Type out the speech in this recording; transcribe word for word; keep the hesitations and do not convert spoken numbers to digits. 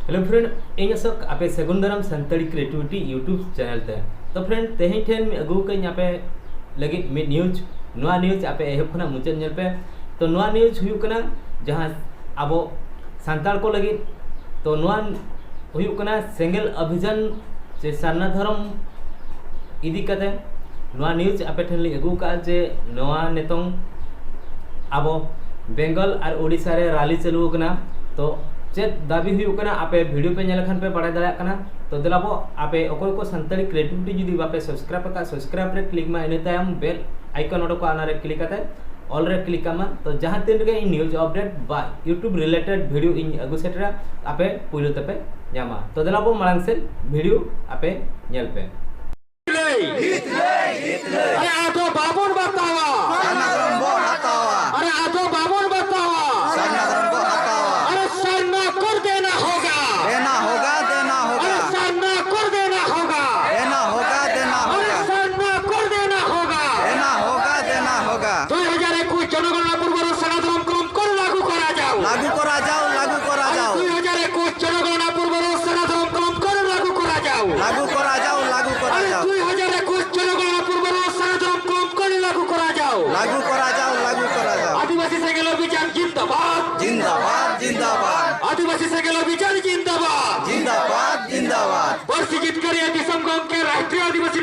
Hello friend, ᱤᱧ ᱚᱥᱳᱠ, ᱟᱯᱮ ᱥᱟᱹᱜᱩᱱ ᱫᱟᱨᱟᱢ ᱥᱟᱱᱛᱟᱲᱤ creativity YouTube channel ᱛᱮ᱾ ᱛᱚ friend, ᱛᱮᱦᱮᱧ ᱴᱷᱮᱱ ᱟᱹᱜᱩ ᱠᱟᱹᱧ ᱟᱯᱮ ᱞᱟᱹᱜᱤᱫ ᱢᱤᱫ news᱾ ᱱᱚᱣᱟ news ᱟᱯᱮ ᱮᱦᱚᱵ ᱠᱷᱚᱱᱟᱜ ᱢᱩᱪᱟᱹᱫ ᱧᱮᱞ ᱯᱮ᱾ ᱛᱚ ᱱᱚᱣᱟ news ᱦᱩᱭᱩᱜ ᱠᱟᱱᱟ ᱡᱟᱦᱟᱸ ᱟᱵᱚ ᱥᱟᱱᱛᱟᱲ ᱠᱚ ᱞᱟᱹᱜᱤᱫ, ᱛᱚ ᱱᱚᱣᱟ ᱦᱩᱭᱩᱜ ᱠᱟᱱᱟ ᱥᱮᱸᱜᱮᱞ ᱚᱵᱷᱤᱡᱟᱱ ᱪᱮ ᱥᱟᱨᱱᱟ ᱫᱷᱚᱨᱚᱢ ᱤᱫᱤ ᱠᱟᱛᱮ ᱱᱚᱣᱟ news ᱟᱯᱮ ᱴᱷᱮᱱ ᱞᱤᱧ ᱟᱹᱜᱩ ᱠᱟᱜᱼᱟ ᱡᱮ ᱱᱚᱣᱟ ᱱᱤᱛᱚᱝ ᱟᱵᱚ ᱵᱮᱝᱜᱚᱞ ᱟᱨ ᱳᱰᱤᱥᱟ ᱨᱮ rally ᱪᱟᱹᱞᱩ ᱟᱠᱟᱱᱟ᱾ ᱛᱚ ᱪᱮᱫ ᱫᱟᱹᱵᱤ ᱦᱩᱭᱩᱜ ᱠᱟᱱᱟ, ᱟᱯᱮ video ᱯᱮ ᱧᱮᱞ ᱞᱮᱠᱷᱟᱱ ᱯᱮ ᱵᱟᱲᱟᱭ ᱫᱟᱲᱮᱭᱟᱜ ᱠᱟᱱᱟ᱾ ᱛᱚ ᱫᱮᱞᱟ ᱵᱚ, ᱟᱯᱮ ᱚᱠᱚᱭ ᱠᱚ ᱥᱟᱱᱛᱟᱲᱤ creativity ᱡᱩᱫᱤ ᱵᱟᱯᱮ subscribe ᱟᱠᱟᱫ, subscribe ᱨᱮ click ᱢᱟ, ᱤᱱᱟᱹ ᱛᱟᱭᱚᱢ bell icon ᱚᱰᱚᱠᱚᱜᱼᱟ, ᱚᱱᱟ ᱨᱮ click ᱠᱟᱛᱮ all ᱨᱮ click ᱠᱟᱜ ᱢᱟ᱾ ᱛᱚ ᱡᱟᱦᱟᱸ ᱛᱤᱱ ᱨᱮᱜᱮ ᱤᱧ news update ᱵᱟ YouTube related video ᱤᱧ ᱟᱹᱜᱩ ᱥᱮᱴᱮᱨᱟ, ᱟᱯᱮ ᱯᱩᱭᱞᱩ ᱛᱮᱯᱮ ᱧᱟᱢᱟ᱾ ᱛᱚ ᱫᱮᱞᱟ ᱵᱚ, ᱢᱟᱲᱟᱝ ᱥᱮᱫ video ᱟᱯᱮ ᱧᱮᱞ ᱯᱮ᱾ ᱟᱨᱮ ᱟᱫᱚ ᱵᱟᱵᱚᱱ ᱵᱟᱛᱟᱣᱟ᱾ ᱥᱟᱨᱱᱟ ᱫᱷᱚᱨᱚᱢ ᱵᱚᱱ ᱦᱟᱛᱟᱣᱟ᱾ ᱟᱨᱮ ᱟᱫᱚ ᱵᱟᱵᱚᱱ ᱵᱟᱛᱟᱣᱟ᱾ ᱥᱟᱨᱱᱟ ᱫᱷᱚᱨᱚᱢ ᱵᱚᱱ ᱦᱟᱛᱟᱣᱟ᱾ ᱟᱨᱮ ᱥᱟᱨᱱᱟ ᱠᱚᱨ ᱫᱮᱱᱟ ᱦᱳᱜᱟ᱾ ᱫᱮᱱᱟ ᱦᱳᱜᱟ, ᱫᱮᱱᱟ ᱦᱳᱜᱟ᱾ ᱟᱨᱮ ᱥᱟᱨᱱᱟ ᱠᱚᱨ ᱫᱮᱱᱟ ᱦᱳᱜᱟ᱾ ᱫᱮᱱᱟ ᱦᱳᱜᱟ, ᱫᱮᱱᱟ ᱦᱳᱜᱟ᱾ ᱟᱨᱮ ᱥᱟᱨᱱᱟ ᱠᱚᱨ ᱫᱮᱱᱟ ᱦᱳᱜᱟ᱾ ᱫᱮᱱᱟ ᱦᱳᱜᱟ, ᱫᱮᱱᱟ ᱦᱳᱜᱟ᱾ ᱫᱩᱭ ᱦᱟᱡᱟᱨ ᱮᱠᱩᱥ জনগণনা পূর্বরূপ সারনা ধর্ম কলম করে লাগু করা যাও। লাগু করা যাও, লাগু করা যাও। দুই হাজার একুশ জনগণনা পূর্বরূপ সারনা ধর্ম কলম করে লাগু করা যাও। লাগু করা যাও, লাগু করা আরে যাও। দুই হাজার একুশ জনগণনা পূর্বরূপ সারনা ধর্ম কলম করে লাগু করা যাও। লাগু করা যাও, লাগু করা যাও। আদিবাসী সেঙ্গেল অভিযান জিন্দাবাদ। জিন্দাবাদ, জিন্দাবাদ। আদিবাসী সেঙ্গেল অভিযান জিন্দাবাদ। জিন্দাবাদ, জিন্দাবাদ। বর্ষি জিতকারিয়া দিসম গমকে রাষ্ট্রীয় আদিবাসী